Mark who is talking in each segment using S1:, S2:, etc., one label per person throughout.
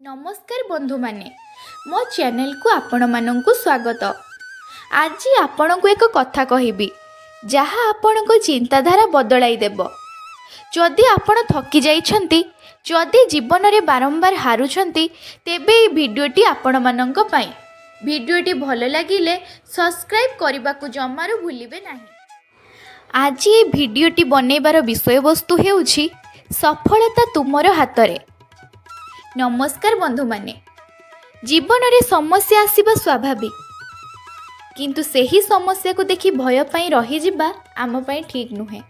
S1: ନମସ୍କାର ବନ୍ଧୁମାନେ, ମୋ ଚ୍ୟାନେଲକୁ ଆପଣମାନଙ୍କୁ ସ୍ୱାଗତ। ଆଜି ଆପଣଙ୍କୁ ଏକ କଥା କହିବି, ଯାହା ଆପଣଙ୍କ ଚିନ୍ତାଧାରା ବଦଳାଇ ଦେବ। ଯଦି ଆପଣ ଥକି ଯାଇଛନ୍ତି, ଯଦି ଜୀବନରେ ବାରମ୍ବାର ହାରୁଛନ୍ତି, ତେବେ ଏହି ଭିଡ଼ିଓଟି ଆପଣମାନଙ୍କ ପାଇଁ। ଭିଡ଼ିଓଟି ଭଲ ଲାଗିଲେ ସବସ୍କ୍ରାଇବ୍ କରିବାକୁ ଜମାରୁ ଭୁଲିବେ ନାହିଁ। ଆଜି ଏ ଭିଡ଼ିଓଟି ବନେଇବାର ବିଷୟବସ୍ତୁ ହେଉଛି ସଫଳତା ତୁମର ହାତରେ। ନମସ୍କାର ବନ୍ଧୁମାନେ। ଜୀବନରେ ସମସ୍ୟା ଆସିବା ସ୍ୱାଭାବିକ, କିନ୍ତୁ ସେହି ସମସ୍ୟାକୁ ଦେଖି ଭୟ ପାଇ ରହିଯିବା ଆମ ପାଇଁ ଠିକ୍ ନୁହେଁ।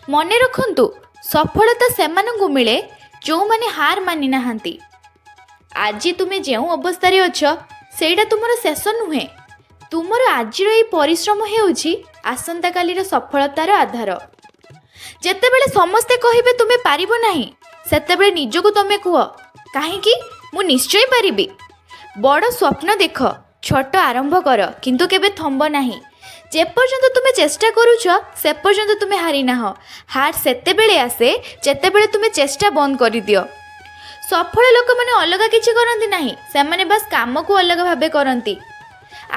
S1: ମନେ ରଖନ୍ତୁ, ସଫଳତା ସେମାନଙ୍କୁ ମିଳେ ଯେଉଁମାନେ ହାର ମାନି ନାହାନ୍ତି। ଆଜି ତୁମେ ଯେଉଁ ଅବସ୍ଥାରେ ଅଛ, ସେଇଟା ତୁମର ଶେଷ ନୁହେଁ। ତୁମର ଆଜିର ଏହି ପରିଶ୍ରମ ହେଉଛି ଆସନ୍ତାକାଲିର ସଫଳତାର ଆଧାର। ଯେତେବେଳେ ସମସ୍ତେ କହିବେ ତୁମେ ପାରିବ ନାହିଁ, ସେତେବେଳେ ନିଜକୁ ତମେ କୁହ, କାହିଁକି? ମୁଁ ନିଶ୍ଚୟ ପାରିବି। ବଡ଼ ସ୍ୱପ୍ନ ଦେଖ, ଛୋଟ ଆରମ୍ଭ କର, କିନ୍ତୁ କେବେ ଥମ୍ବ ନାହିଁ। ଯେପର୍ଯ୍ୟନ୍ତ ତୁମେ ଚେଷ୍ଟା କରୁଛ, ସେପର୍ଯ୍ୟନ୍ତ ତୁମେ ହାରିନାହ। ହାର ସେତେବେଳେ ଆସେ ଯେତେବେଳେ ତୁମେ ଚେଷ୍ଟା ବନ୍ଦ କରିଦିଅ। ସଫଳ ଲୋକମାନେ ଅଲଗା କିଛି କରନ୍ତି ନାହିଁ, ସେମାନେ ବାସ୍ କାମକୁ ଅଲଗା ଭାବେ କରନ୍ତି।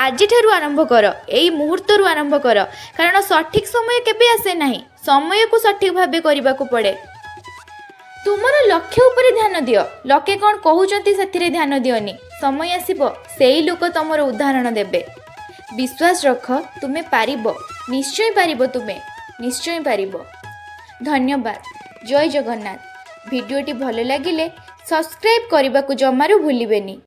S1: ଆଜିଠାରୁ ଆରମ୍ଭ କର, ଏଇ ମୁହୂର୍ତ୍ତରୁ ଆରମ୍ଭ କର, କାରଣ ସଠିକ୍ ସମୟ କେବେ ଆସେ ନାହିଁ। ସମୟକୁ ସଠିକ୍ ଭାବେ କରିବାକୁ ପଡ଼େ। ତୁମର ଲକ୍ଷ୍ୟ ଉପରେ ଧ୍ୟାନ ଦିଅ, ଲୋକେ କ'ଣ କହୁଛନ୍ତି ସେଥିରେ ଧ୍ୟାନ ଦିଅନି। ସମୟ ଆସିବ, ସେଇ ଲୋକ ତମର ଉଦାହରଣ ଦେବେ। ବିଶ୍ୱାସ ରଖ, ତୁମେ ପାରିବ, ନିଶ୍ଚୟ ପାରିବ, ତୁମେ ନିଶ୍ଚୟ ପାରିବ। ଧନ୍ୟବାଦ। ଜୟ ଜଗନ୍ନାଥ। ଭିଡ଼ିଓଟି ଭଲ ଲାଗିଲେ ସବସ୍କ୍ରାଇବ୍ କରିବାକୁ ଜମାରୁ ଭୁଲିବେନି।